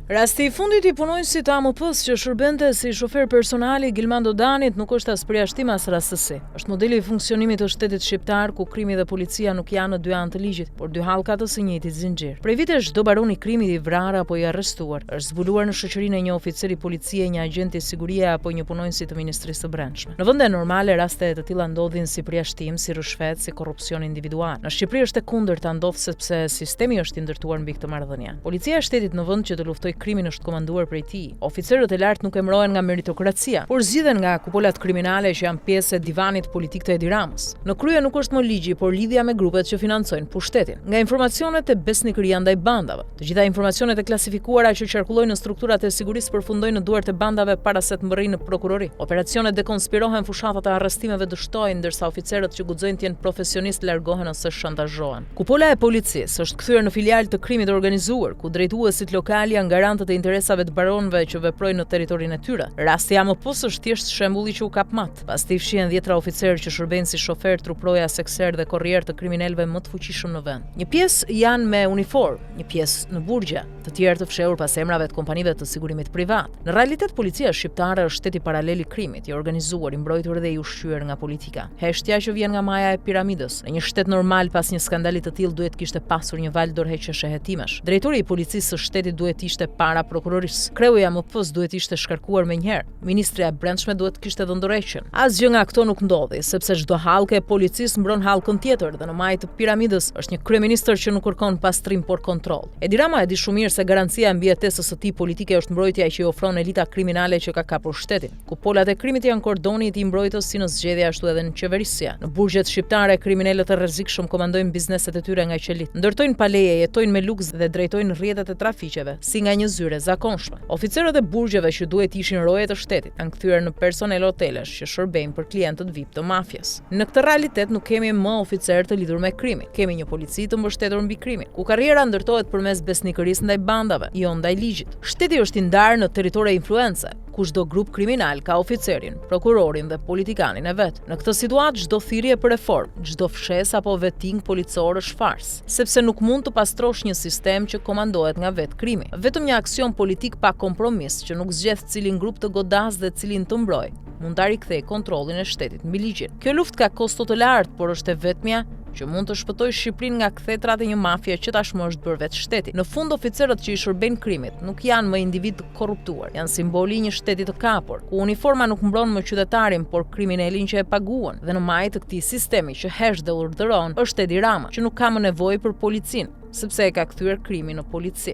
Rasti i fundit i punonjësit të AMP-së që shërbente si shofer personal i Gilmando Danit nuk është as përjashtim as rastësi. Është modeli i funksionimit të shtetit shqiptar ku krimi dhe policia nuk janë në dy anë të ligjit, por dy hallka të së njëjtit zinxhir. Prej vitesh çdo baron i krimit i vrarë apo i arrestuar është zbuluar në shoqërinë e një oficeri policie, një agjenti sigurie apo një punonjësi të Ministrisë së Brendshme. Në vende normale raste të tilla ndodhin si përjashtim, si ryshfet, si korrupsion individual. Në Shqipëri është e kundërta, ndodh sepse sistemi është i ndërtuar mbi këtë marrëdhënie. Policia e shtetit në vend që të luftojë krimin është komanduar prej tij. Oficerët e lartë nuk emërohen nga meritokracia, por zgjidhen nga kupolat kriminale që janë pjesë e divanit politik të Edi Ramës. Në krye nuk është më ligji, por lidhja me grupet që financojnë pushtetin. Nga informacionet te besnikëria ndaj bandave. Të gjitha informacionet e klasifikuara që qarkullojnë në strukturat e sigurisë përfundojnë në duart e bandave para se të mbërrijnë në prokurori. Operacionet dekonspirohen, fushatat e arrestimeve dështojnë, ndërsa oficerët që guxojnë të jenë profesionistë largohen ose shantazhohen. Kupola e policisë është kthyer në filial të krimit të organizuar, ku drejtuesit lokalë janë garantët e interesave të baronëve që veprojnë në territorin e tyre. Rasti i AMP-së është thjesht shembulli që u kap mat. Pas tij fshihen dhjetra oficerë që shërbejnë si shoferë, truproja, sekserë dhe korrierë të kriminelëve më të fuqishëm në vend. Një pjesë janë me uniformë, një pjesë në burgje, të tjerë të fshehur pas emrave të kompanive të sigurimit privat. Në realitet policia shqiptare është shteti paralel i krimit, i organizuar, i mbrojtur dhe i ushqyer nga politika. Heshtja që vjen nga maja e piramidës. Në një shtet normal pas një skandali të tillë duhet të kishte pasur një valë dorëheqjesh e hetimesh. Drejtori i policisë së shtetit duhet të ishte para prokurorisë. Kreu i AMP-së duhet të ishte shkarkuar menjëherë. Ministrja e Brendshme duhet të kishte dhënë dorëheqjen. Asgjë nga këto nuk ndodhi, sepse çdo hallkë e policisë mbron hallkën tjetër dhe në majë të piramidës është një kryeministër që nuk kërkon pastrim por kontroll. Edi Rama e di shumë mirë se garancia e mbijetesës së tij politike është mbrojtja që i ofron elita kriminale që ka kapur shtetin. Kupolat e krimit janë kordoni i tij mbrojtës si në zgjedhje ashtu edhe në qeverisje. Në burgjet shqiptare, kriminelët e rrezikshëm komandojnë bizneset e tyre nga qelitë, ndërtojnë pa leje, jetojnë me luks dhe drejtojnë rrjetet e trafiqeve, si nga një zyrë e zakonshme. Oficerët e burgjeve që duhej të ishin roje të shtetit, janë kthyer në personel hotelesh që shërbejnë për klientët VIP të mafies. Në këtë realitet nuk kemi më oficerë të lidhur me krimin, kemi një polici të mbështetur mbi krimin, ku karriera ndërtohet përmes besnikërisë ndaj bandave, jo ndaj ligjit. Shteti është i ndarë në territore influence, ku çdo grup kriminal ka oficerin, prokurorin dhe politikanin e vet. Në këtë situatë çdo thirrje për reformë, çdo fshesë apo vetting policor është farsë. Sepse nuk mund të pastrosh një sistem që komandohet nga vetë krimi. Vetëm një aksion politik pa kompromis, që nuk zgjedh cilin grup të godasë dhe cilin të mbrojë, mund ta rikthejë kontrollin e shtetit mbi ligjin. Kjo luftë ka kosto të lartë, por është e vetmja që mund të shpëtojë Shqipërinë nga kthetrat e një mafie që tashmë është bërë vetë shteti. Në fund oficerët që i shërbejnë krimit nuk janë më individë të korruptuar, janë simboli i një shteti të kapur, ku uniforma nuk mbron më qytetarin, por kriminelin që e paguan. Dhe në majë të këtij sistemi që hesht dhe urdhëron është Edi Rama, që nuk ka më nevojë për policinë, sepse e ka kthyer krimin në polici.